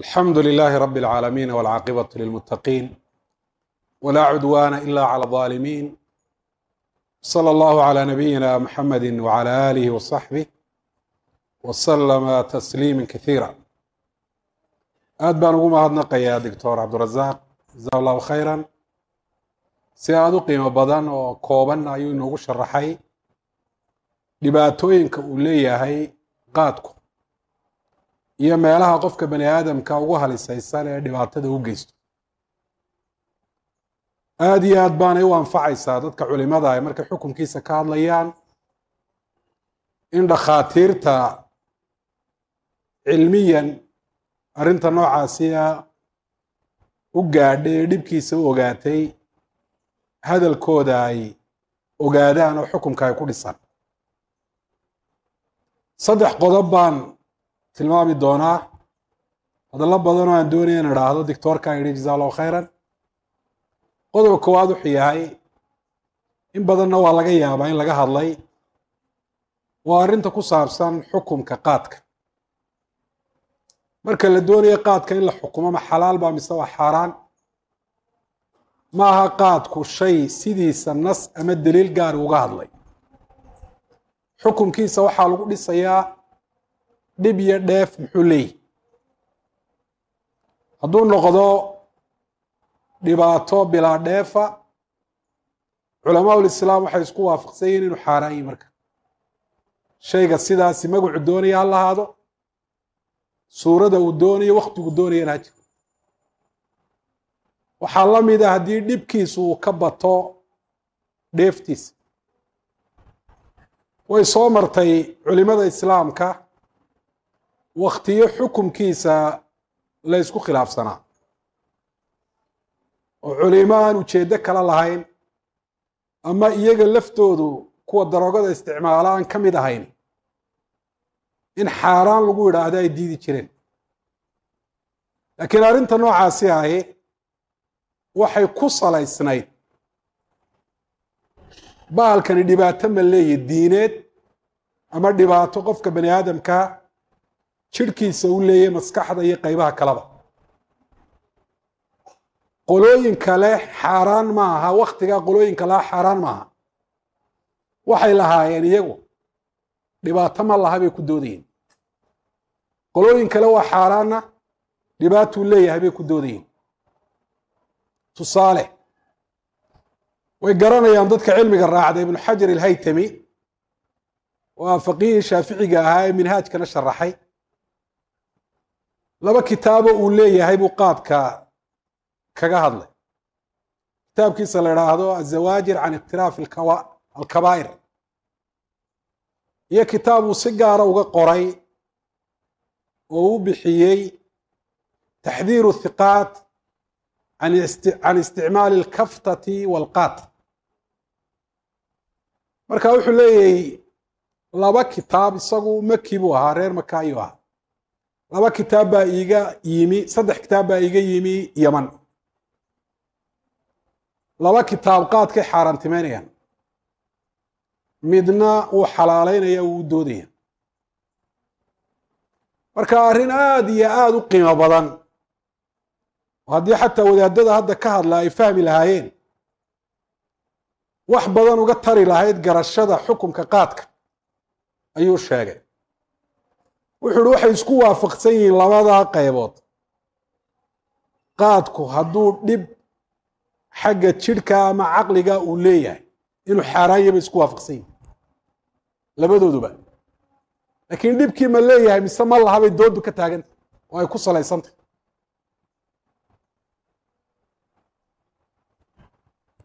Alxamdu لlh rb العaalamiin wاlcaaqibaة lilmutaqiin wla cudwana ila clى الظaalimiin slى اllah عlى nabiyina mxamedi wعlى alih وصaxbih wslama tasliima kasiira. Aad baan ugu mahadnaqayaa Doctor Cabdirazaaq, jaza allahu khayra. Si aada u qiimo badan oo kooban ayuu inoogu sharaxay dhibaatooyinka uu leeyahay qaadku iyo meelaha qofka bani aadamka ugu halisaysan ee dhibaatada u geysto. Aada iyo aad baanay u anfacaysaa dadka culimada ay markay xukunkiisa ka hadlayaan in dhakhaatiirta cilmiyan arrinta noocaasiya u gaadhay ee dhibkiisa u ogaatay hadalkooda ay ogaadaan oo xukunka ay ku dhisan. Saddex qodob baan tilmaami doonaa. Hadallo badan oo aan doonaya in idhaahdo doctoorka yidhi, jaza allahu khayran. Qodobka koowaad wuxuu yahay, in badanna waa laga yaabaa in laga hadlay, waa arrinta ku saabsan xukumka qaadka. Marka la doonayo qaadka in la xukumo, ma xalaal baa mise waa xaaraan? Ma aha qaadku shay sidiisa nas ama daliil gaari uga hadlay. Xukumkiisa waxaa lagu dhisayaa dhib iyo dheef muxuu leeyahy. Hadduu noqdo dhibaato bilaa dheefa, culamaa ulislaam waxay isku waafaqsan yihin inuu xaaraan yihi. Marka shayga sidaasi magacu doonaya ha lahaado, suurada uu doonayo, waktigu doonayana ha jiro. Waxaa la mida haddii dhibkiisu uu ka bato dheeftiisa. Way soo martay culimada islaamka waktiyo xukumkiisa la ysku khilaafsanaa oo culimo aan ujeeddo kala lahayn ama iyaga laftoodu kuwa daroogada isticmaala aan ka mid ahayn in xaaraan lagu yidhaahdo ay diidi jireen. Laakiin arrinta noocaasi ahi waxay ku salaysnayd bahalkani dhibaato ma leeyi diineed ama dhibaato qofka bani aadamka jidhkiisa u leeyay, maskaxda iyo qaybaha kaleba. Qolooyin kale xaaraan maaha, waktigaa qolooyinka laha xaaraan maaha waxay lahaayeen iyagu dhibaato ma laha bay ku doodayeen. Qolooyin kale waa xaaraanna dhibaatuu leeyahay bay ku doodayeen. Tusaale, way garanayaan dadka cilmiga raacda Ibnu Xajar Alhaytami, waa faqiihii shaaficiga ahaa ee minhaajkana sharaxay. Laba kitaabo uu leeyahay buu qaadka kaga hadlay. Kitaabkiisa la idhaahdo Azawaajir can ikhtilaafi alkabaa'ir iyo kitaab uu si gaara uga qoray oo u bixiyey Taxdiiru Thiqaat can Isticmaali Alkaftati walqaat. Marka wuxuu leeyahay laba kitaab, isagu Maki buu ahaa, reer Maka ayuu ahaa. Laba kitaab baa iiga yimi, saddex kitaab baa iiga yimi Yaman. Laba kitaab qaadkay xaaraantimeynayaan, midna wuu xalaaleynaya, wuu u doodaya. Marka arrin aada iyo aada u qiimo badan oo haddii xataa wadaadada hadda ka hadla ay fahmi lahaayeen wax badan uga tari lahayd garashada xukumka qaadka ayuu sheegay. Wuxuu uhi waxay isku waafaqsan yihiin labadaa qaybood: qaadku hadduu dhib xagga jidhka ama caqliga uu leeyahay inuu xaaraan yahay bay isku waafaqsan yihiin labadooduba, laakiin dhibkii ma leeyahay mise ma laha bay doodu ka taagantah oo ay ku salaysantah.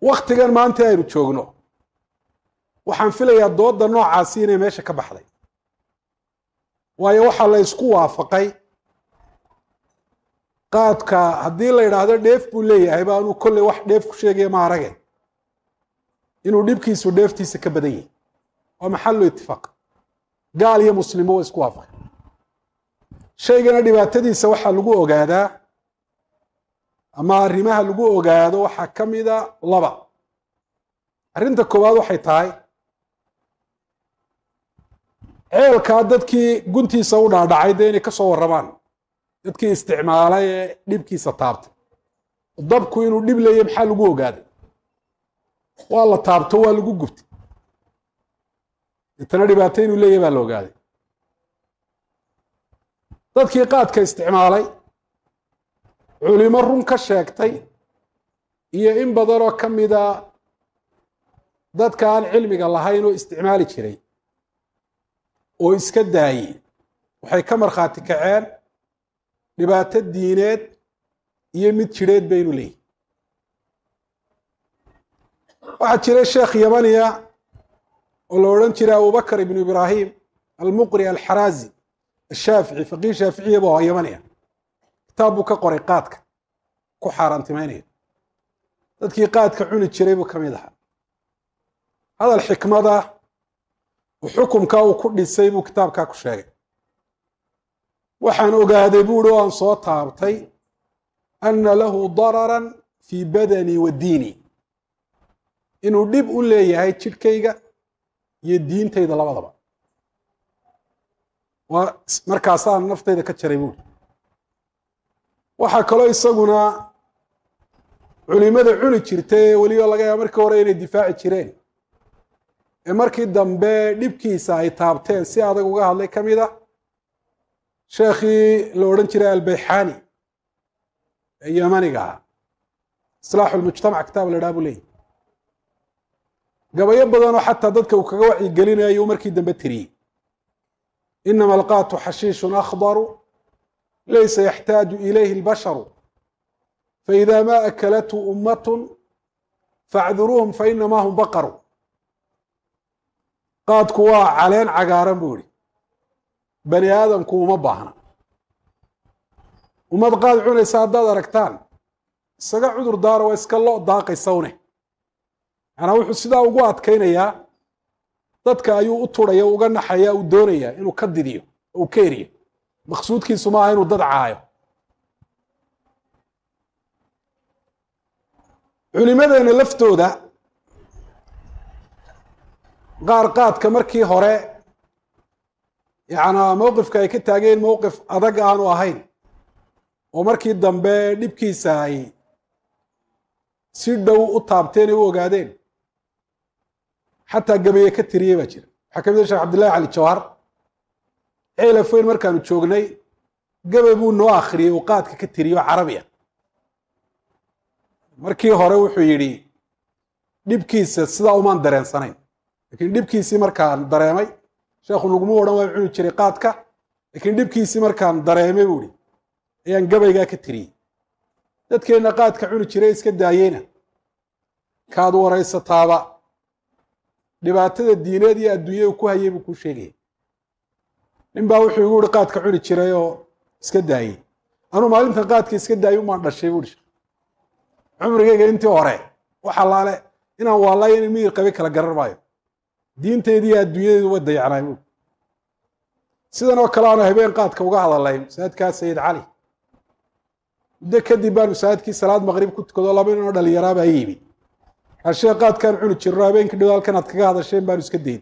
Waktigan maanta aynu joogno waxaan filayaa dooda noocaasi inay meesha ka baxday, waayo waxaa la isku waafaqay qaadka haddii la yidhaahdo dheef buu leeyahay ba anuu kolley wax dheef ku sheegaya ma arage, inuu dhibkiisu dheeftiisa ka badan yahay. Waa maxalu itifaaq, gaal iyo muslimba waa isku waafaqay. Shaygana dhibaatadiisa waxaa lagu ogaadaa ama arrimaha lagu ogaado waxaa ka mida laba. Arrinta koowaad waxay tahay ceelkaa dadkii guntiisa u dhaadhacay dee inay ka soo warramaan. Dadkii isticmaalay ee dhibkiisa taabtay, dabku inuu dhib leeyahy maxaa lagu ogaaday? Waa la taabto, waa lagu gubtay, deetana dhibaato inuu leeyahy baa la ogaaday. Dadkii qaadka isticmaalay culimo run ka sheegtay iyo in badanoo ka mida dadka aan cilmiga lahayn oo isticmaali jiray oo iska daayey, waxay ka markhaati kaceen dhibaato diineed iyo mid jidheed baynu leeyihi. Waxaa jiray sheekh yamaniya oo la odhan jiray Abubakr ibnu Ibraahim Almuqri Alxaraazi Ashaafici, faqiih shaaficiya bu yamaniya. Kitaab buu ka qoray qaadka ku xaaraantimeynaya. Dadkii qaadka cuni jiray buu ka mid ahaa. Hadal xikmada oo xukumkaa uu ku dhisay buu kitaabkaa ku sheegay. Waxaan ogaaday, buu uhi, oo aan soo taabtay ana lahu dararan fii badanii wa diini, inuu dhib u leeyahay jidhkayga iyo diintayda labadaba. Waa markaasaan naftayda ka jaray, buuri. Waxaa kaloo isaguna culimada cuni jirtay ee weliba laga yaaba markii hore inay difaaci jireen ee markii dambe dhibkiisa ay taabteen si adag uga hadlay ka mid a sheekhii la odhan jiray Albayxani ee yamaniga ahaa. Islaaxu Lmujtamac kitaab la idhaha buu leeyahy. Gabayo badanoo xataa dadka uu kaga wacyigelinayo ayuu markii dambe tiriyey. Inama alqaatu xashiishun akhdaru laysa yaxtaaju ilayhi اlbasharu, faإida ma akalathu ummatun faacduruuhum fainamaa hum baqaru. Qaadku waa caleen cagaaran, buu yihi, bani aadamku uma baahna. Ummad qaad cunaysa haddaad aragtaan, isaga cudur daara, waa iska lo daaqaysawne. Macnaa wuxuu sidaa ugu adkaynayaa dadka ayuu u turaya, uga naxaya, uu doonaya inuu ka didiyo oo uu ka eriyo. Maqsuudkiisu maaha inuu dad caayo. Culimadeena laftooda qaar qaadka markii hore yacnaa mowqifka ay ka taageen mowqif adag aanu ahayn, oo markii dambe dhibkiisa ay si dhow u taabteen ay u ogaadeen, xataa gabaye ka tiriyey baa jira. Waxaa ka mid ah Shekh Cabdillahi Cali Jawhar. Ceelafoyn markaanu joognay gabay buu noo akhriyey uu qaadka ka tiriyo, carabi ah. Markii hore wuxuu yidhi dhibkiisa sidaa umaan dareensanayn, lakiin dhibkiisii markaan dareemay, sheekhu naguma odhan waa cuni jiray qaadka, laakiin dhibkiisii markaan dareemay, buu ihi, ayaan gabaygaa ka tiriyey. Dadkeenna qaadka cuni jiray iska daayeyna kaad waraysataaba dhibaatada diineed iyo adduunyada ku hayay buu kuu sheegaya. Nin baa wuxuu igu ihi qaadka cuni jiray oo iska daayey, anuu maalintan qaadka iska daayay umaan dhashay, buu ihi. Cumrigayga intii hore wax allaale inaan waalayo in miyir qabay kala garan maayo, diintaydi iyo adduunyadeedu way dayacnaay, buui. Sidan oo kale aanu habeen qaadka uga hadalay masaajidkaa Sayid Cali. Muddo kadib baan masaajidkii salaad maqrib ku tukado, laba nin oo dhalinyaraa baa yimi. Hashee, qaadkaan cuni jirno habeenkii dhow halkan aad kaga hadasheen baanu iska dayn,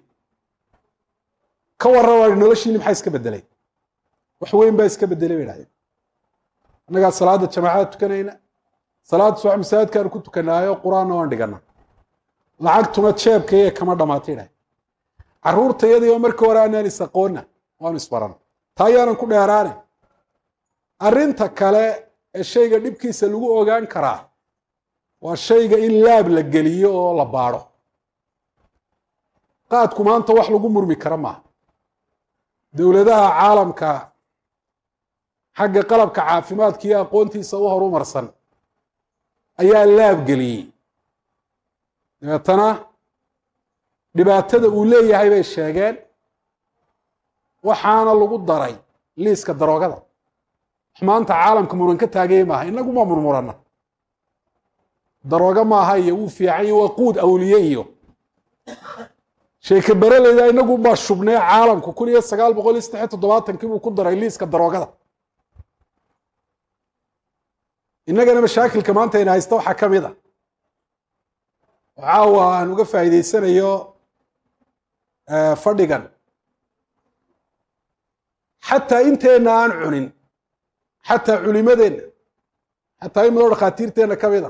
ka warrama, noloshiini maxaa iska bedelay? Wax weyn baa iska bedelay, bay idhahdeen. Annagaa salaada jamaacada tukanayna, salaad subax masaajidkaanu ku tukanaayo, qur-aanna waan dhigana, lacagtuna jeebkaiga kama dhamaatay, idhahdeen. Carruurtayadii markii hore aanaan is-aqoonna waanu isbaran. Taa ayaanan ku dheeraane, arrinta kale ee shayga dhibkiisa lagu ogaan karaa waa shayga in laab la geliyo oo la baadho. Qaadku maanta wax lagu murmi kara maaha. Dowladaha caalamka xagga qalabka caafimaadka iyo aqoontiisa u horumarsan ayaa laab geliyey, dabeetana dhibaatada uu leeyahay bay sheegeen, waxaana lagu daray liiska daroogada. Maanta caalamka muran ka taagaya maaha, inagu ma murmurana. Daroogo maaha iyo wuu fiican iyo waa quud awliye iyo sheeke bereleyda inagu baa shubnee. Caalamku 1973-kii buu ku daray liiska daroogada. Innagana mashaakilka maanta ayna haysta waxaa ka mid a, caawa aan uga faa'iidaysanayo fadhigan, xataa inteenna aan cunin, Xataa culimadeenna, xataa in midoo dhakhaatiirteenna ka mida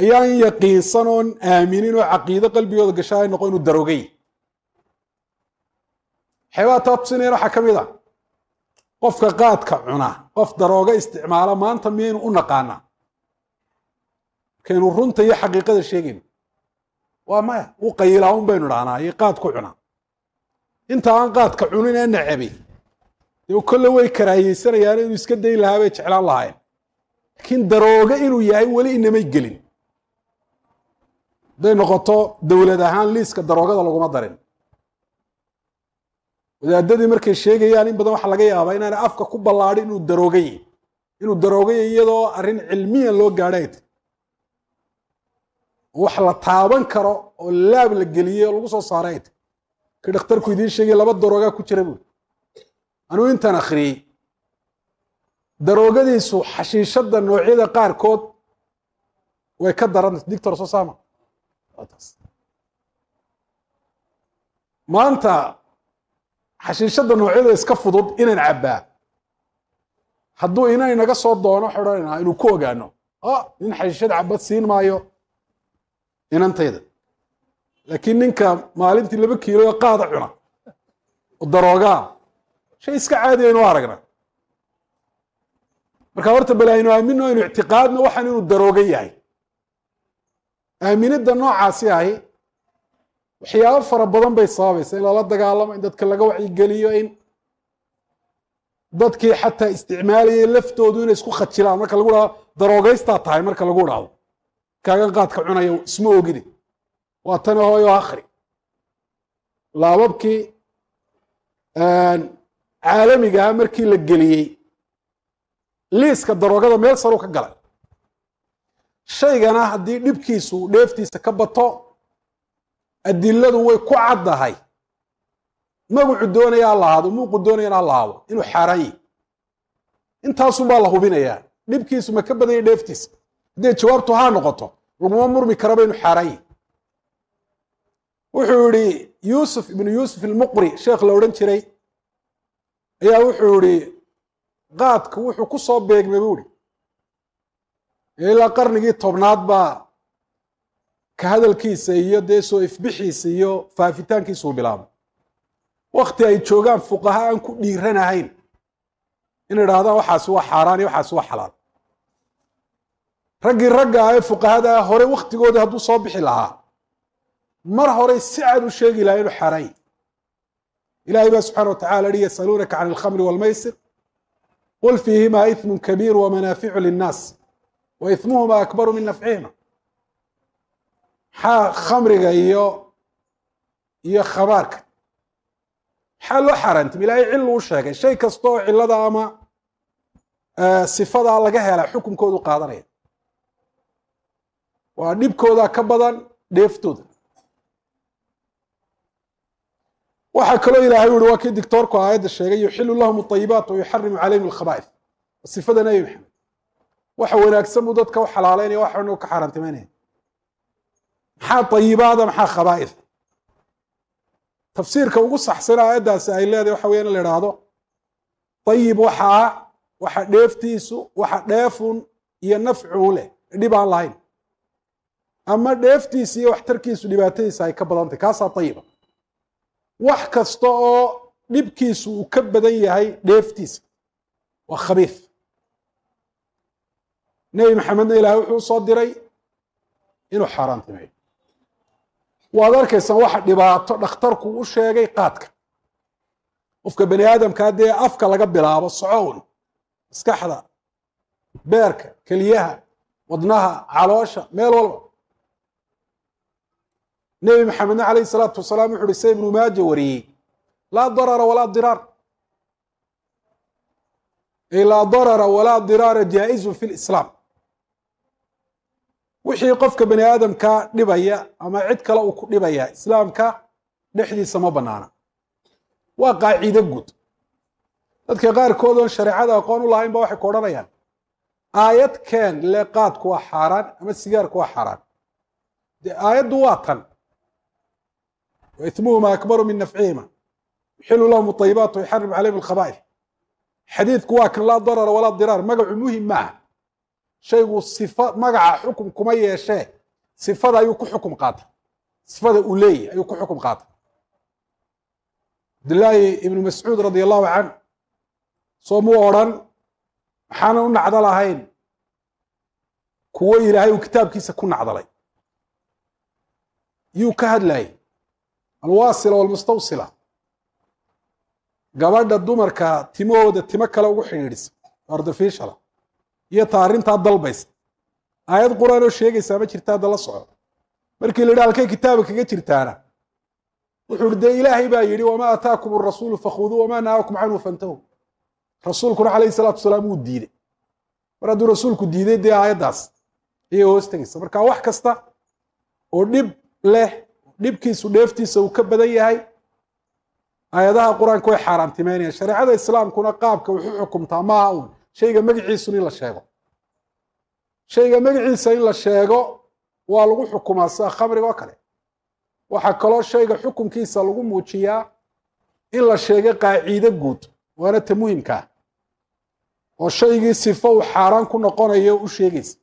ayaan yaqiinsan oon aaminin oo caqiido qalbigooda gashaa ay noqon inuu daroogay. Waxyaabaa taa tusinayana waxaa ka mid a qofka qaadka cuna, qof darooga isticmaala maanta miyaynu u naqaanaa? Markaynu runta iyo xaqiiqada sheegayno waa maya, u qayilaa un baynu idhahnaa iyo qaad ku cunaa. Inta aan qaadka cunin ee necebay dee kolle way karaahiyeysanayaan, inuu iska dayn lahaa bay jeclaan lahaayeen, laakiin darooge inuu yahay weli inamay gelin. Hadday noqoto dowlad ahaan liiska daroogada laguma darin. Wadaadadii markay sheegayaan in badan waxaa laga yaabaa inaanay afka ku ballaadhin inuu daroogay, inuu daroogaya, iyadoo arrin cilmiyan loo gaadhay ay tahy, wax la taaban karo oo laab la geliyey oo lagu soo saaray ay tahy. Kii dhakhtarku idiin sheegay laba daroogaa ku jira buuri. Anuu intaan akhriyey daroogadiisu xashiishadda noocyada qaarkood way ka daranta. Dictor soo saama maanta xashiishadda noocyada iska fudud inaan cabbaa hadduu inan inaga soo doono waxay odhanaynaa inuu ku ogaano o nin xashiishad cabad siin maayo inantayda, laakiin ninka maalintii 2 kiilo qaada cuna oo daroogaa shay iska caadi aynu aragna. Marka horta bal aynu aamino, aynu ictiqaadno waxaan inuu darooga yahay. Aaminidda noocaasi ahi waxyaabo fara badan bay sababaysa, in lala dagaalamo, in dadka laga wacyigeliyo, in dadkii xataa isticmaalayay laftoodu inay isku khajilaan marka lagu dhahdo daroogaystaa tahay, marka lagu dhahdo kaagan qaadka cunaya isma ogide waa tani hooyo akhri laababkii caalamigaha markii la geliyey liiska daroogada meel saruu ka galay. Shaygana haddii dhibkiisu dheeftiisa ka bato, adiladu way ku caddahay, magacu doonaya ha lahaado, muuqu doonayana ha lahaado, inuu xaaraan yahy. Intaasunbaa la hubinayaa, dhibkiisu ma ka badanya dheeftiisa? Hadday jawaabtu haa noqoto, laguma murmi karaba inuu xaaraan yahy. Wuxuu yihi Yuusuf ibnu Yuusuf ilmuqri, sheekh la odhan jiray ayaa wuxuu yihi qaadku wuxuu ku soo beegmay buu ihi ilaa qarnigii 10aad baa ka hadalkiisa iyo dee soo ifbixiisa iyo faafitaankiisuu bilaabay, wakti ay joogaan fuqaha aan ku dhiiranahayn in idhahdaan waxaasi waa xaaraan iyo waxaasi waa xalaal. Raggii ragga ah ee fuqahada ah hore waktigoodii hadduu soo bixi lahaa mar horey si cad u sheegi lahaa inuu xaaraan yahy. Ilahay baa subxana wa tacala yihi yasaluunaka can alkhamri walmaysir qul fiihima ithmu kabiir wamanaaficu linnaas wa ithmuhuma akbaru min nafcihima. Maxaa khamriga iyo khabaarka maxaa loo xaaraantim? Ilaahay cillu u sheegay, shay kasta oo cillada ama sifadaa laga hela xukunkoodu qaadanaya, waa dhibkooda ka badan dheeftooda. Waxaa kaloo ilahay u yihi, waa kii dictoorku aayadda sheegay, yuxilu lahum ayibaat wa yuxarimu calayhim alkhaba'ith. Sifada Nebi Maxamed, waxa wanaagsan buu dadka u xalaaleynaya, waxa u ka xaaraantimeynaya. Maxaa ayibaada, maxaa khabaa'ith? Tafsiirka ugu saxsan aayaddaasi ay leedahay waxa weya in la idhaahdo ayib waxa ah waxa dheeftiisu, waxa dheefun iyo nafcu leh, dhib aan lahayn, ama dheeftiisa iyo waxtarkiisu dhibaatadiisa ay ka badantay, kaasaa ayiba. Wax kasta oo dhibkiisu uu ka badan yahay dheeftiisa waa khabiif. Nebi Maxamedna ilahay wuxuu usoo diray inuu xaaraantimeeyo. Waad arkaysaan waxa dhibaato dhakhtarku u sheegay qaadka qofka bani aadamkaa, dee afka laga bilaabo socown, maskaxda, beerka, keliyaha, wadnaha, caloosha, meel walba. Nebi Maxamedna calayhi salaatu wasalaam wuxu uhi, se Ibnu Maaja wariyey, laa darara walaa diraar, ay laa darara walaa diraara jaa-izun fi lislaam. Wixii qofka bani aadamka dhibaya ama cid kale uu ku dhibaya islaamka dhexdiisa ma banaana, waa qaaciide guud. Dadka qaarkood oon shareecada aqoon u lahayn ba waxay ku odhanayaan aayad keen le qaadku waa xaaraan ama sigaarku waa xaaraan. Dee aayaddu waa tan, wa ithmuhuma akbaru min nafcihima, yuxilu lahum ayibaat wa yuxarim calayhim alkhaba'ith. Xadiidku waa kan laa darara walaa diraar, magacu muhim maaha. Shaygu sifa magaca xukum kuma yeeshee, sifada ayuu ku xukum qaatay, sifada uu leeyahy ayuu ku xukum qaatay. Cabdillaahi ibnu Mascuud radia allahu canh soo muu odrhan maxaanan u nacdo lahayn kuwo Ilaahay uu kitaabkiisa ku nacdalay? Yuu ka hadlayay? Alwaasila walmustawsila, gabadha dumarka timahooda timo kale ugu xidhiidhisa artificiala iyo ta arrintaa dalbaysa. Aayad qur-aan oo sheegaysaa ma jirta? Hadda la soco, markii la yidhi halkay kitaaba kaga jirtaana, wuxuu uhi dee Ilaahay baa yidhi wamaa ataakum arasuulu fakhuduu wamaa nahaakum canhu fantahuu. Rasuulkuna calayhi salaatu wasalaam wuu diiday. Mar hadduu rasuulku diiday, dee aayaddaas ayay hoos tegaysa. Marka wax kasta oo dhib leh, dhibkiisu dheeftiisa uu ka badan yahay, aayadaha qur-aanka way xaaraantimeynayaan. Shareecada islaamkuna qaabka wuxu xukumtaa maaha uun shayga magaciisun in la sheego. Shayga magaciisa in la sheego waa lagu xukumaa, sida khamriga oo kale. Waxaa kaloo shayga xukunkiisa lagu muujiyaa in la sheego qaaciide guud, waana ta muhimkaa, oo shaygii sifo uu xaaraan ku noqonayo u sheegaysa,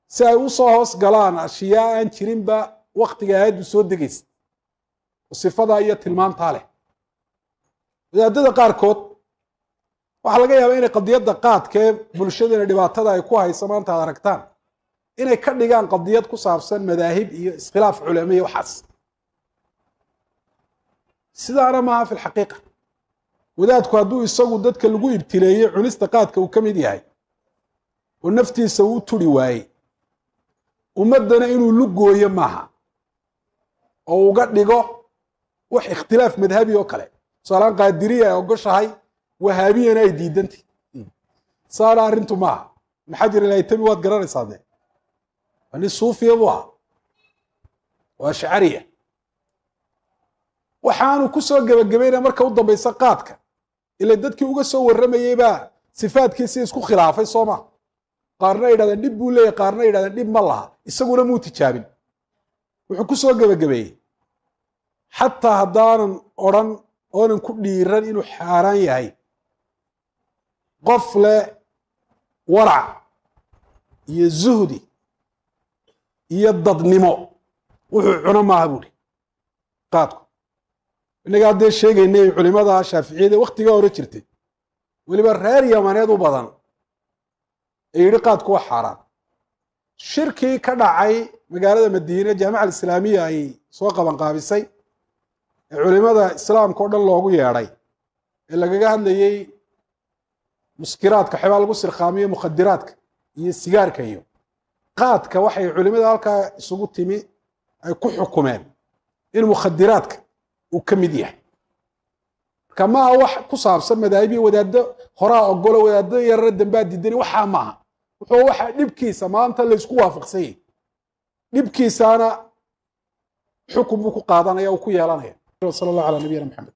si ay usoo hoos galaan ashyaa aan jirinba waktiga aayaddu soo degaysa oo sifadaa iyo tilmaantaa leh. Wadaadada qaarkood waxaa laga yaabaa inay qadiyadda qaadkee bulshadana dhibaatada ay ku hayso maanta ad aragtaan inay ka dhigaan qadiyad ku saabsan madaahib iyo iskhilaaf culamiya. Waxaas sidaana maaha fi lxaqiiqa. Wadaadku hadduu isagu dadka lagu ibtileeyey cunista qaadka uu ka mid yahay oo naftiisa uu turi waayey, ummaddana inuu lugooyo maaha oo uga dhigo wax ikhtilaaf madhabi oo kale. Tusaalaan qaadiriya ay ogoshahay, wahaabiyana ay diidantay, saana arrintu maaha. Ibn Xajar Ilaytami waad garanaysaa, dee waa nin suufiya buu ahaa oo ashcariya. Waxaanu ku soo gebagabaynaya marka u dambaysa qaadka, ila dadkii uga soo warramayey baa sifaadkiisii isku khilaafay, soo ma? Qaarna yidhahdeen dhib buu leeyahy, qaarna yidhahdeen dhib ma laha, isaguna muu tijaabin. Wuxuu ku soo gebagabeeyey xataa haddaanan odrhan oonan ku dhiiran inuu xaaraan yahay, qof leh warac iyo zuhdi iyo dadnimo wuxuu cuno maaha buuri qaadku. Innaga haddee sheegaynay culimada shaaficiyada waktigaa hore jirtay, weliba reer Yamaneed u badan, ee yidhi qaadku waa xaaraan. Shirkii ka dhacay magaalada Madiine, Jaamica Alislaamiya ay soo qabanqaabisay, ee culimada islaamka o dhan loogu yeedhay, ee lagaga hadlayey muskiraadka, waxyaabaa lagu sirkhaamiyo, mukhadiraadka iyo sigaarka iyo qaadka, waxay culimada halkaa isugu timi ay ku xukumeen in mukhadiraadka uu ka mid yahay. Marka maaha wax ku saabsan madaahib iyo wadaaddo horaa ogolo, wadaaddo yarara dambaa diidani, waxaa maaha. Wuxuu waxa dhibkiisa maanta laysku waafaqsan yahay, dhibkiisaana xukun buu ku qaadanaya, uu ku yeelanaya. Sala allah calaa nabiyina Maxamed.